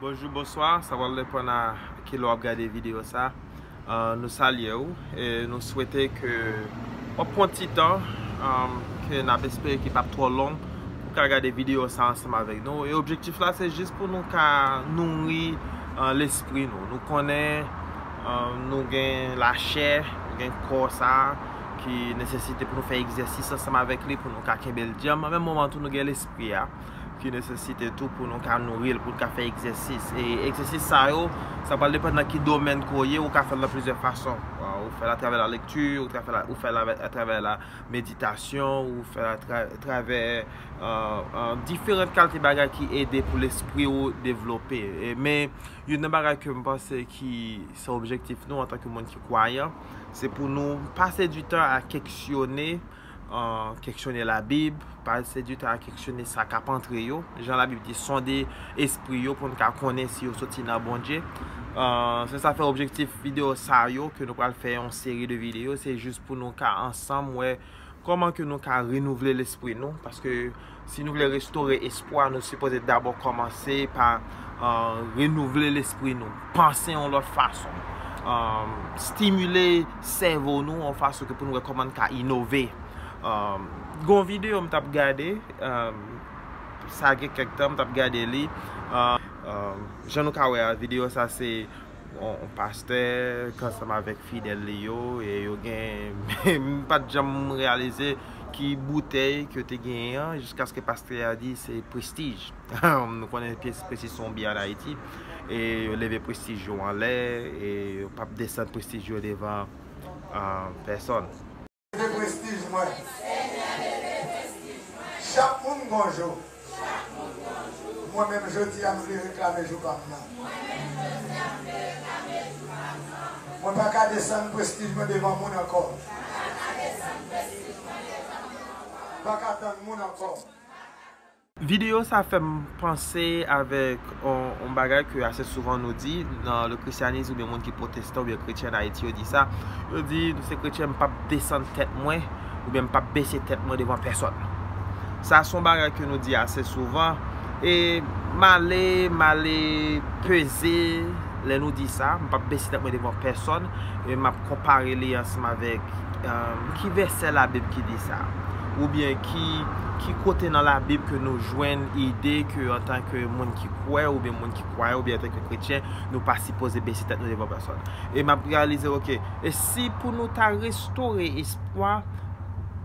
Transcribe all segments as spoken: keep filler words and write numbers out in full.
Bonjou, bonswa, sa pral depann a kilè w ap gade videyo sa. Ah, nou salye w e nou swete ke w ap pran ti tan, ah, ke n ap espere ki p ap twò long, pou w ka gade videyo sa ansanm avèk nou. E objektif la, se jis pou nou ka nouri, ah, lespri nou. Nou konnen, ah, nou gen lachè, nou gen kò sa ki nesesite pou nou fè egzèsis ansanm avèk li, pou nou ka kenbe l djanm. An menm moman tou, nou gen lespri a ki nesesite tou pou nou ka nouri l, pou nou ka fè egzèsis. E egzèsis sa yo, sa pral depann nan ki domèn ke w ye, ou ka fè l nan plizyè fason. Ou fè l atravè la lekti, ou ka fè l, ou fè l atravè la meditasyon, ou fè l atra-, atravè, euh, euh, diferan kalite bagay ki ede pou lespri w devlope. E, men, youn nan bagay ke m panse ki se objektif nou antanke moun ki kwayan, se pou nou pase di tan a keksyone, euh, keksyone Labib, pase di tan a keksyone sa k ap antre yo. Jan Labib di, sonde espri yo pou n ka konnen si yo soti nan Bondye. Euh, se sa fè objektif videyo sa yo ke nou pral fè yon seri de videyo, se jis pou nou ka ansanm wè kòman ke nou ka renouvle lespri nou, paske si nou vle restore espwa, nou sipoze dabò kòmanse pa, euh, renouvle lespri nou, panse yon lòt fason, euh, stimile sèvo nou yon fason ke pou nou wè kòman n ka inove. Euh, gon videyo m t ap gade, euh, sa gen kèk tan m t ap gade li. Euh, euh, jan nou ka wè a, videyo sa se yon, yon pastè ki ansanm avèk fidèl li yo, e yo gen, m pa t janm reyalize ki boutèy ke yo te genyen an, jiskaske pastè a di se Prestige. Nou konnen Prestige se yon biyè ann Ayiti, e yo leve Prestige yo anlè, e yo p ap desann Prestige yo devan, ah, pèsòn. Leve Prestige mwen. Chak moun gon jou. Mwen menm jodi a m vle reklame jou pa m nan. Mwen pa ka desann Prestige mwen devan moun ankò. M pa ka tann moun ankò. Videyo sa fè m panse avèk yon, yon bagay ke ase souvan nou di nan le christianisme, oubyen moun ki pwotestan oubyen kretyen an Ayiti, yo di sa. Yo di, "Nou se kretyen, m p ap desann tèt mwen, oubyen m p ap bese tèt mwen devan pèsòn." Sa se yon bagay ke nou di ase souvan. E m ale, m ale peze lè nou di sa, m p ap bese tèt mwen devan pèsòn, e m ap konpare li ansanm avèk, euh, ki vèsè Labib ki di sa, oubyen ki, ki kote nan Labib ke nou jwenn ide ke antanke moun ki kwè, oubyen moun ki kwayan, oubyen antanke kretyen, nou pa sipoze bese tèt nou devan pèsòn. E m ap reyalize, oke, e si pou nou ta restore espwa,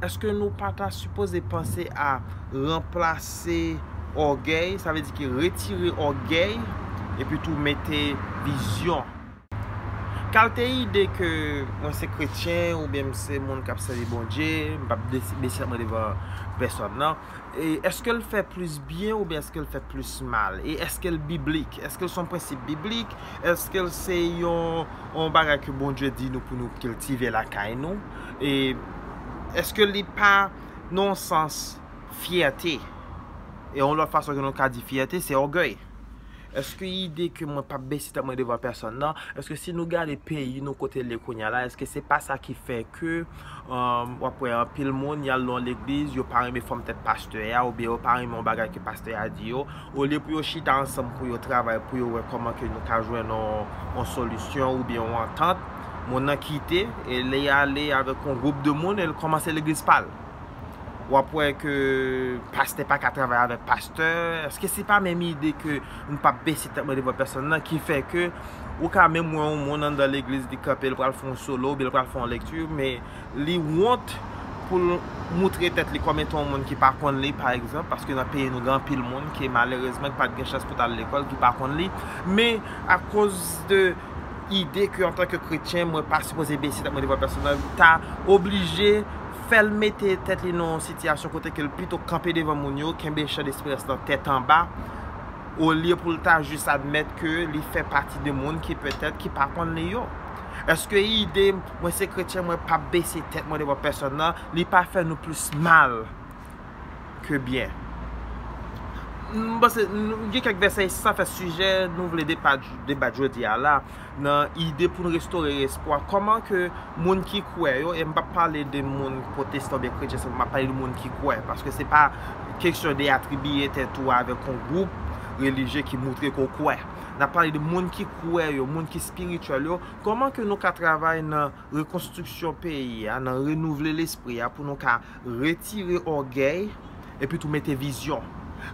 èske nou pa ta sipoze panse a ranplase ògèy, sa vle di ki retire ògèy, epi tou mete vizyon? Kalite ide ke mwen se kretyen oubyen m se moun k ap sèvi Bondye, m p ap bese tèt mwen devan pèsòn nan. E èske l fè plis byen oubyen èske l fè plis mal? E èske l biblik? Èske l se yon prensip biblik? Èske l se yon, yon bagay ke Bondye di nou pou nou kiltive lakay nou? E èske li pa nan yon sans fyète? E yon lòt fason ke nou ka di fyète, se ògèy. Èske ide ke mwen p ap bese tèt mwen devan pèsòn nan, èske si nou gade peyi nou kote l ye kounye a la, èske se pa sa ki fè ke, um, w ap wè anpil moun, y al nan yon legliz, yo pa renmen fòm tèt pastè a, oubyen yo pa renmen yon bagay ke pastè a di yo, olye pou yo chita ansanm pou yo travay, pou yo wè kòman ke nou ka jwenn yon, yon solisyon oubyen yon antant, moun nan kite, e lè y ale avèk yon gwoup de moun, e l kòmanse legliz pa l. W ap wè ke pastè pa ka travay avèk pastè. Èske se pa menm ide ke m p ap bese tèt mwen devan pèsòn nan ki fè ke ou ka menm wè yon moun anndan legliz li kanpe, l pral fè yon solo, oubyen l pral fè yon lekti, men li wont pou l moutre tèt li kòm etan yon moun ki pa konn li, pa egzanp, paske nan peyi nou gen anpil moun ki malerezman ki pa t gen chans pou t al lekòl, ki pa konn li, men akoz de ide ke antanke kretyen, mwen pa sipoze bese tèt mwen devan pèsòn nan, ta oblije fè l mete tèt li nan yon sitiyasyon kote ke l pito kanpe devan moun yo, kenbe chan de esperans lan tèt anba, olye pou l ta jis admèt ke li fè pati de moun ki petèt ki pa konn li yo. Èske ide mwen se kretyen, mwen p ap bese tèt mwen devan pèsòn nan, li pa fè nou plis mal ke byen? M panse, n-, gen kèk vèsè sa fè sijè nou vle debat, debat jodi a la, nan ide pou n restore espwa. Kòman ke moun ki kwè yo, e m p ap pale de moun pwotestan oubyen kretyen, sèlman m ap pale de moun ki kwè, paske se pa kesyon de atribiye tèt ou avèk yon gwoup, relijye ki moutre ke w kwè. N ap pale de moun ki kwè yo, moun ki espirityèl yo. Kòman ke nou ka travay nan rekonstriksyon peyi a, nan renouvle lespri a, pou nou ka retire ògèy, epi tou mete vizyon.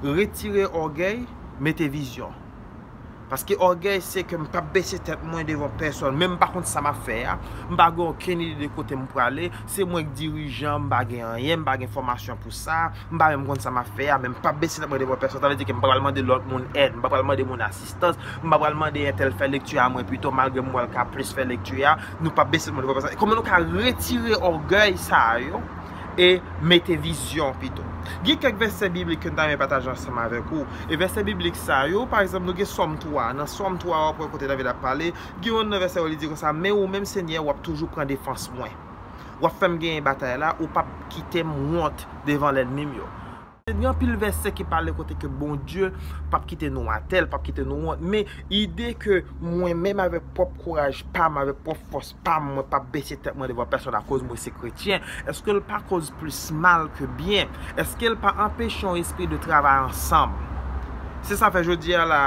Retire ògèy, mete vizyon. Paske ògèy se ke m p ap bese tèt mwen devan pèsòn, men m pa konn sa m ap fè a, m pa gen okenn ide de kote m prale, se mwen k dirijan, m pa gen anyen, m pa gen fòmasyon pou sa, m pa menm konn sa m ap fè a, men m p ap bese tèt mwen devan pèsòn. Sa vle di ke m pa pral mande lòt moun èd, m pa pral mande moun asistans, m pa pral mande entèl fè lekti a mwen pito, malgre m wè l ka plis fè lekti a, nou p ap bese tèt mwen devan pèsòn. Kòman nou ka retire ògèy sa yo e mete vizyon pito? Gen kèk vèsè biblik ke m ta renmen pataje ansanm avèk ou. E vèsè biblik sa yo, pa egzanp, nou gen Sòm twa. Nan Sòm twa, w ap wè kote David ap pale. Gen youn nan vèsè yo, li di konsa, "Men ou menm, Senyè, w ap toujou pran defans mwen. W ap fè m genyen batay la, ou p ap kite m wont devan lènmi m yo." Gen anpil vèsè ki pale kote ke Bondye p ap kite nou atè, l p ap kite nou wont. Men ide ke mwen menm avèk pwòp kouraj pa m, avèk pwòp fòs pa m, mwen p ap bese tèt mwen devan pèsòn akoz mwen se kretyen, èske l pa koz plis mal ke byen? Èske l pa anpeche yon espri de travay ansanm? Se sa fè jodi a la,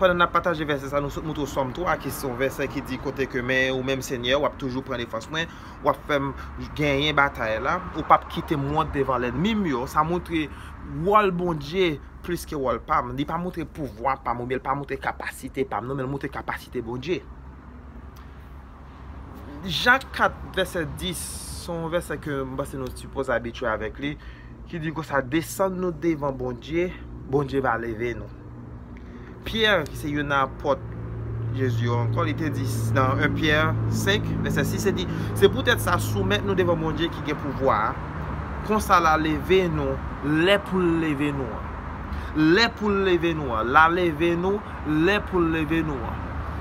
pandan n ap pataje vèsè sa, nou sot moutre w Sòm twa, ki se yon vèsè ki di kote ke, "Men ou menm, Senyè, w ap toujou pran defans mwen, w ap fè m genyen batay la, ou p ap kite m wont devan lènmi m yo." Sa moutre wòl Bondye plis ke wòl pa m. Li pa moutre pouvwa pa m, oubyen l pa moutre kapasite pa m, non, men l moutre kapasite Bondye. Jak kat, vèsè dis, se yon vèsè ke m panse nou sipoze abitye avèk li, ki di konsa, "Desann nou devan Bondye, Bondye va leve nou." Pyè, ki se youn nan apòt Jezi yo ankò, li te di nan en Pyè senk, vèsè sis, li di, "Se poutèt sa, soumèt nou devan Bondye ki gen pouvwa a, konsa l a leve nou lè pou l leve nou an." Lè pou l leve nou an, l a leve nou lè pou l leve nou an.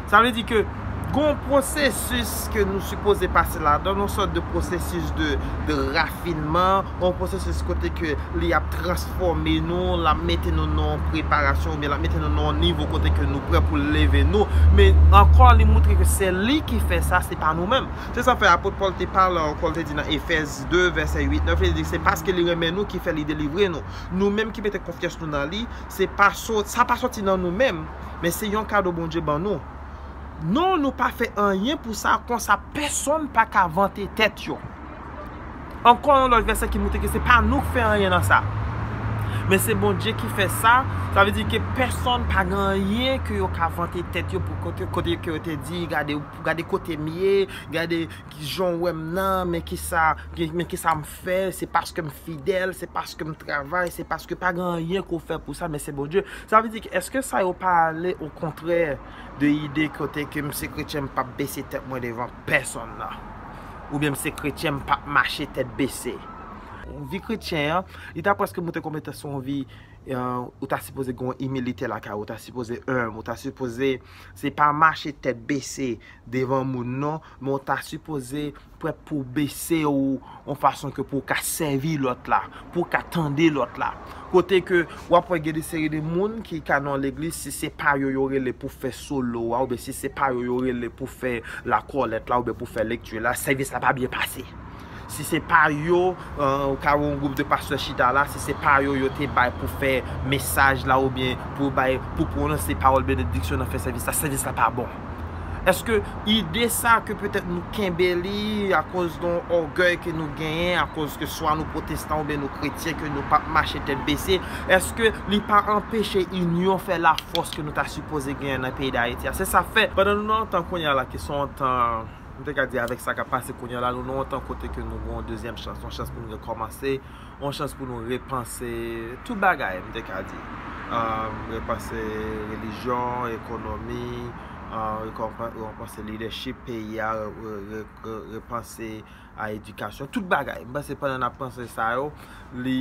Sa vle di ke gon pwosesis ke nou sipoze pase ladan, yon sòt de pwosesis de, de rafinman, yon pwosesis kote ke li ap transfòme nou, l ap mete nou nan yon preparasyon, oubyen l ap mete nou nan yon nivo kote ke nou prè pou l leve nou. Men ankò, li moutre ke se li ki fè sa, se pa nou menm. Se sa fè apot Pòl te pale ankò, l te di nan Efèz de, vèsè uit, nèf, li di, "Se paske li renmen nou ki fè li delivre nou." Nou menm ki mete konfyans nou nan li, se pa so-, sa pa soti nan nou menm, men se yon kado Bondye ban nou. Non, nou pa fè anyen pou sa, konsa pèsòn pa ka vante tèt yo. Ankò yon lòt vèsè ki moutre ke se pa nou k fè anyen nan sa. Men se Bondye ki fè sa. Sa vle di ke pèsòn pa gen anyen ke yo ka vante tèt yo pou kote, kote ke yo te di, "Gade, gade kote m ye, gade ki jan w wè m nan, men kisa, men kisa m fè, se paske m fidèl, se paske m travay, se paske pa gen anyen ke w fè pou sa, men se Bondye." Sa vle di ke èske sa yo pa ale okontrè de ide kote ke m se kretyen, m p ap bese tèt mwen devan pèsonn nan? Oubyen m se kretyen, m p ap mache tèt bese? Vi kretyen an, li ta prèske montre kòm etan se yon vi, euh, ou ta sipoze gen yon imilite lakay ou, ou ta sipoze enb, ou ta sipoze, se pa mache tèt bese devan moun non, men ou ta sipoze prèt pou w bese w yon fason ke pou w ka sèvi lòt la, pou w ka tande lòt la. Kote ke w ap wè gen de seri de moun ki ka nan legliz, si se pa yo yo rele pou fè solo a, oubyen si se pa yo yo rele pou fè lakòlèt la, oubyen pou fè lekti la, sèvis la pa byen pase. Si se pa yo, euh, ou ka wè yon gwoup de pastè chita la, si se pa yo yo te bay pou fè mesaj la, oubyen pou bay, pou pwononse pawòl benediksyon nan fen sèvis la, sèvis la pa bon. Èske ide sa ke petèt nou kenbe li akoz de yon ògèy ke nou genyen, akoz ke swa nou pwotestan oubyen nou kretyen, ke nou p ap mache tèt bese, èske li pa anpeche inyon fè lafòs ke nou ta sipoze genyen nan peyi Dayiti a? Se sa fè, pandan nou nan yon tan kounye a la, ki se yon tan, m te ka di, avèk sa k ap pase kounye a la, nou nan yon tan kote ke nou gen yon dezyèm chans, yon chans pou nou rekòmanse, yon chans pou nou repanse tout bagay, m te ka di. Um, repanse relijyon, ekonomi, um, rekonpa-, repanse lidèchip peyi a, re-, re-, re-, repanse a edikasyon, tout bagay. M panse pandan n ap panse sa yo, li,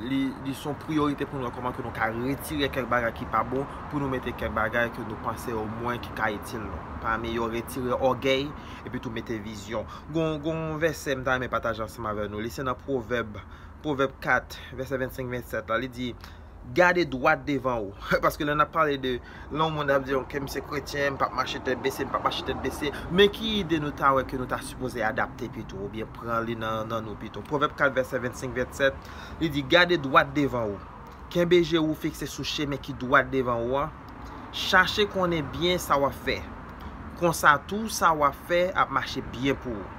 li, li se yon priyorite pou nou wè kòman ke nou ka retire kèk bagay ki pa bon, pou nou mete kèk bagay ke nou panse omwen ki ka itil nou. Pami yo, retire ògèy, epi tou mete vizyon. Gon, gon vèsè m ta renmen pataje ansanm avè nou. Li se nan Pwovèb, Pwovèb kat, vèsè vennsenk vennsèt la. Li di, "Gade dwat devan ou." Paske lè n ap pale de, lè yon moun ap di, "Ok, m se kretyen, m p ap mache tèt bese, m p ap mache tèt bese." Men ki ide nou ta wè ke nou ta sipoze adapte pito, oubyen pran li nan, nan nou pito? Pwovèb kat, vèsè vennsenk vennsèt, li di, "Gade dwat devan ou." Kenbe je ou fikse sou chemen ki dwat devan ou an. Chache konnen byen sa w ap fè. Konsa tou, sa w ap fè ap mache byen pou ou.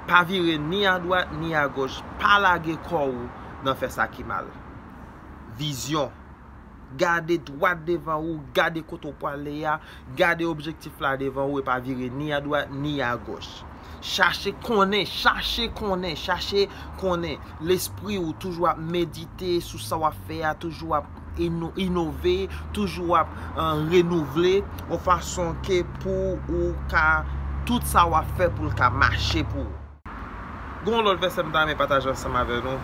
Pa vire ni adwat ni agoch. Pa lage kò ou nan fè sa ki mal. Vizyon. Gade dwat devan ou, gade kote w prale a, gade objektif la devan ou, e pa vire ni adwat ni agoch. Chache konnen, chache konnen, chache konnen. Lespri ou toujou ap medite sou sa w ap fè a, toujou ap ino-, inove, toujou ap, eh, renouvle, yon fason ke pou ou ka, tout sa w ap fè pou l ka mache pou ou. Gon lòt vèsè m ta renmen pataje ansanm avè nou.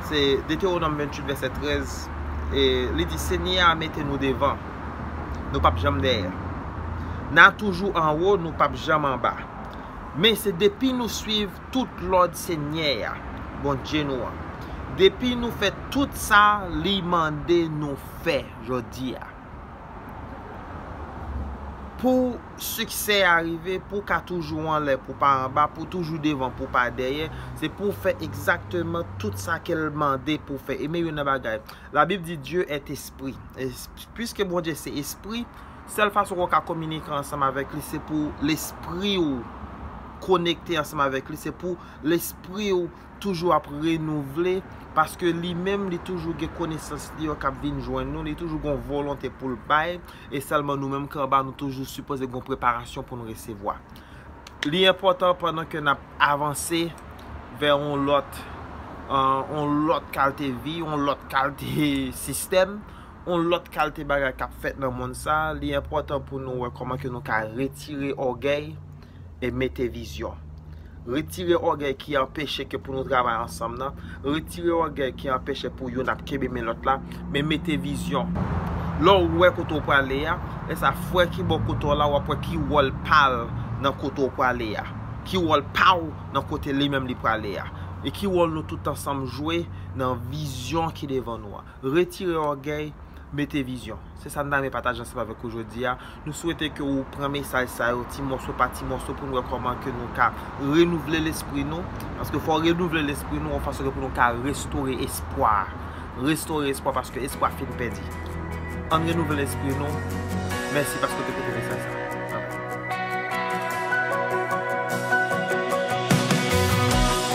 Se Detewonòm venntuit, vèsè trèz. E li di, Senyè a mete nou devan. Nou p ap janm dèyè. N a toujou anwo, nou p ap janm anba. Men se depi nou swiv tout lòd Senyè a, Bondye nou an. Depi nou fè tout sa li mande nou fè jodi a. Pou siksè a rive, pou w ka toujou anlè, pou w pa anba, pou w toujou devan, pou w pa dèyè, se pou w fè egzakteman tout sa ke l mande pou w fè. E men youn nan bagay, Labib di, Dieu est esprit. E s-, piske Bondye se espri, sèl fason ke w ka kominike ansanm avèk li, se pou lespri w konekte ansanm avèk li, se pou lespri w toujou ap renouvle, paske li menm, li toujou gen konesans li yo k ap vin jwenn nou, li toujou gen yon volonte pou l bay, e sèlman nou menm ki anba, nou toujou sipoze gen yon preparasyon pou nou resevwa. Li enpòtan pandan ke n ap avanse vè yon lòt, eh, yon lòt kalite vi, yon lòt kalite sistèm, yon lòt kalite bagay k ap fèt nan mond sa, li enpòtan pou nou wè kòman ke nou ka retire ògèy e mete vizyon. Retire ògèy ki anpeche ke pou nou travay ansanm nan. Retire ògèy ki anpeche pou youn ap kenbe men lòt la, men mete vizyon. Lè w wè kote w prale a, e sa frè ki bò kote w la, w ap wè ki wòl pa l nan kote w prale a. Ki wòl pa w nan kote li menm li prale a. E ki wòl nou tout ansanm jwe nan vizyon ki devan nou an. Retire ògèy, mete vizyon. Se sa n ta renmen pataje ansanm avèk ou jodi a. Nou swete ke ou pran mesaj sa yo ti mòso pa ti mòso pou nou wè kòman ke nou ka renouvle lespri nou. Paske fò w renouvle lespri nou yon fason ke pou nou ka restore espwa. Restore espwa paske espwa fin pèdi. Ann renouvle lespri nou. Mèsi paske w te koute mesaj sa.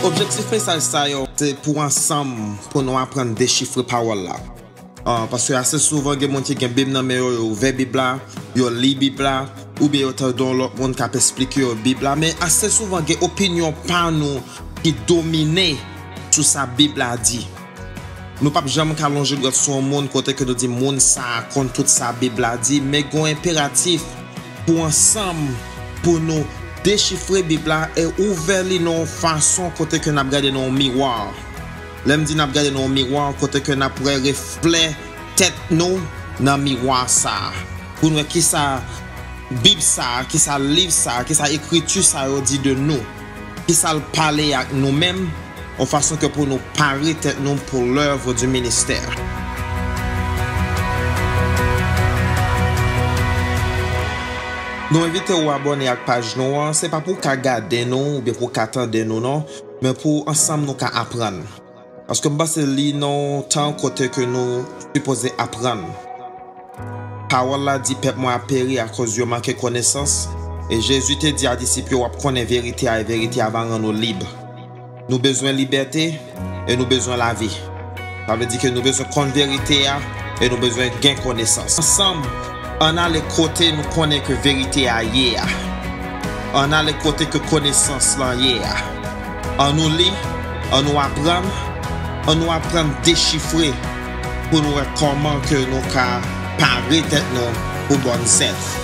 Objektif mesaj sa yo, se pou ansanm, pou nou aprann dechifre pawòl la. Ah, paske ase souvan, gen moun ki gen Bib nan men yo, yo ouvè Bib la, yo li Bib la, oubyen yo tande yon lòt moun k ap esplike yo Bib la. Men ase souvan, gen opinyon pa nou ki domine sou sa Bib la di. Nou p ap janm ka lonje dwèt sou yon moun kote ke nou di moun sa a konn tout sa Bib la di, men gen yon enperatif pou ansanm, pou nou dechifre Bib la e ouvè li nan yon fason kote ke n ap gade nan yon miwa. Lè m di n ap gade nan yon miwa, kote ke n ap wè reflè tèt nou nan miwa sa a. Pou n wè kisa Bib sa a, kisa liv sa a, kisa ekriti sa yo di de nou. Kisa l pale ak nou menm, yon fason ke pou nou pare tèt nou pour l'œuvre du ministère. Nou envite w abòne ak paj nou an, se pa pou w ka gade nou oubyen pou w ka tande nou non, men pou ansanm nou ka aprann. Paske m panse li nan yon tan kote ke nou sipoze aprann. Pawòl la di, pèp mwen ap peri akoz yo manke konesans. E Jezi te di a disip yo, w ap konnen verite a, e verite a va rann ou lib. Nou bezwen libète e nou bezwen lavi. Sa vle di ke nou bezwen konn verite a e nou bezwen gen konesans. Ansanm, ann ale kote nou konnen ke verite a ye a. Ann ale kote ke konesans lan ye a. Ann nou li, ann nou aprann, ann nou aprann dechifre pou nou wè kòman ke nou ka pare tèt nou pou bòn zèv.